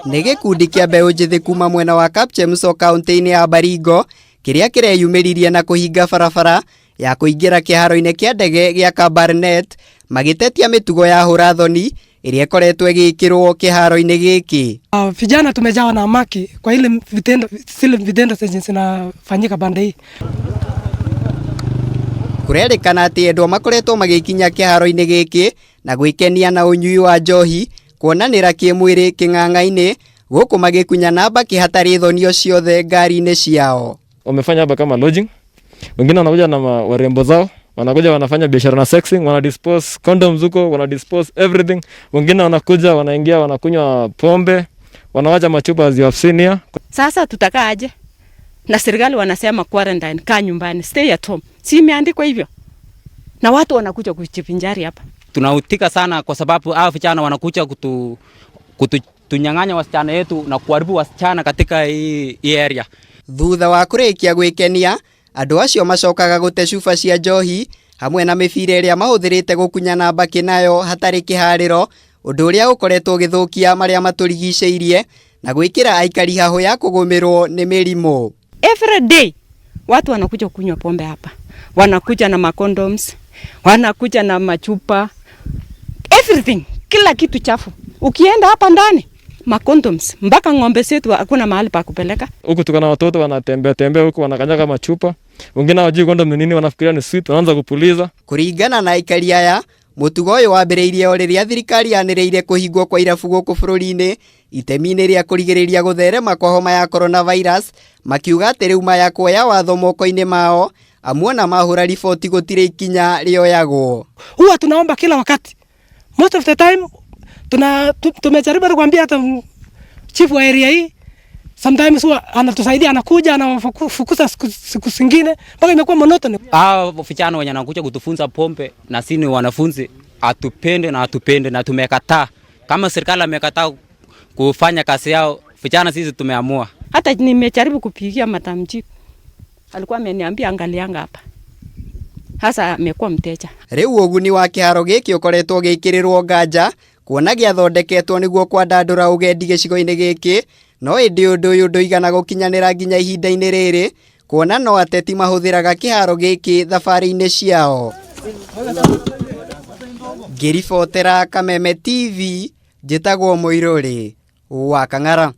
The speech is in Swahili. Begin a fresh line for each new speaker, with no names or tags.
Nĩ gĩkundi kĩa mbeũ njĩthĩ kuma mwena wa Kapchemso kaunti-inĩ ya Baringo kĩrĩa kĩreyumĩririe na kũhinga barabara ya kũingĩra kĩharo-inĩ kĩa ndege gĩa Kabarnet magĩtetia mĩtugo ya hũra-thoni ĩrĩa ĩkoretwo ĩgĩkĩrwo kĩharo-inĩ gĩkĩ.
Vijana tumejawa na hamaki kwa ile vitendo, zile vitendo zenye zinafanyika pande hii.
Kũrerĩkana atĩ endwa makoretwo magĩkinya kĩharo-inĩ gĩkĩ na gwĩkenia na ũnyui wa njohi kuonanĩra kĩmwĩrĩ kĩng'ang'a-inĩ gũkũ magĩkunyana mbakĩ hatarĩ thoni o ciothe ngari-inĩ ciao.
Wamefanya hapa kama lodging. Wengine wanakuja na warembo zao, wanakuja wanafanya biashara na sexing, wana dispose condoms huko, wana dispose everything. Wengine wanakuja wanaingia wanakunywa pombe, wanawacha machupa as you have seen here.
Sasa tutakaa aje? Na serikali wanasema quarantine, kaa nyumbani, stay at home. Si imeandikwa hivyo? Na watu wanakuja kujivinjari hapa.
Tunautika sana kwa sababu hao vijana wanakuja kutu, kutu tunyang'anya wasichana yetu na kuharibu wasichana katika hii area.
Thutha wa kũrĩkia gwĩkenia, andũ acio macokaga gũte cuba cia njohi hamwe na mĩbira ĩrĩa mahũthĩrĩte gũkunyana mbakĩ nayo hatarĩ kĩharĩro, ũndũ ũrĩa ũkoretwo ũgĩthũkia marĩa matũrigicĩirie na gwĩkĩra aikari hahũ ya kũgũmĩrwo nĩ mĩrimũ.
Every day watu wanakuja kunywa pombe hapa, wanakuja na macondoms, wanakuja na machupa, everything, kila kitu chafu. Ukienda hapa ndani macondoms, mpaka ng'ombe zetu hakuna mahali pa kupeleka.
Huku tuko na watoto wanatembea tembea huku wanakanyaga machupa. Wengine hawajui condom ni nini, wanafikiria ni sweet, wanaanza kupuliza.
Kũringana na aikari aya, mũtugo ũyũ wambĩrĩirie o rĩrĩa thirikari yanĩrĩire kũhingwo kwa irabu gũkũ bũrũri-inĩ itemi-inĩ rĩa kũrigĩrĩria gũtherema kwa homa ya coronavirus, makiuga atĩ rĩu maya kuoya watho moko-inĩ mao amu ona mahũra riboti gũtirĩ ikinya rĩoyagwo.
Huwa tunaomba kila wakati, most of the time tumejaribu kuambia hata chief wa area hii, sometimes huwa anatusaidia, anakuja anawafukuza siku zingine mpaka imekuwa monotony.
Hao vijana wenye wanakuja kutufunza pombe na sisi ni wanafunzi, atupende na atupende na tumekataa. Kama serikali amekataa kufanya kazi yao, vijana sisi tumeamua.
Hata nimejaribu kupigia madam chief, alikuwa ameniambia angalianga hapa, hasa amekuwa mteja.
Rĩu ũguni wa kĩharo gĩkĩ ũkoretwo ũgĩkĩrĩrwo nganja kuona gĩathondeketwo nĩguo kwandandũra ũgendi gĩcigo-inĩ gĩkĩ, no ĩndĩ ũndũ ũyũ ndũigana gũkinyanĩra nginya ihinda-inĩ rĩrĩ kuona no ateti mahũthĩraga kĩharo gĩkĩ thabarĩ-inĩ ciao. Ngĩribotera Kameme TV, njĩtagwo Mũirũrĩ wa Kang'ara.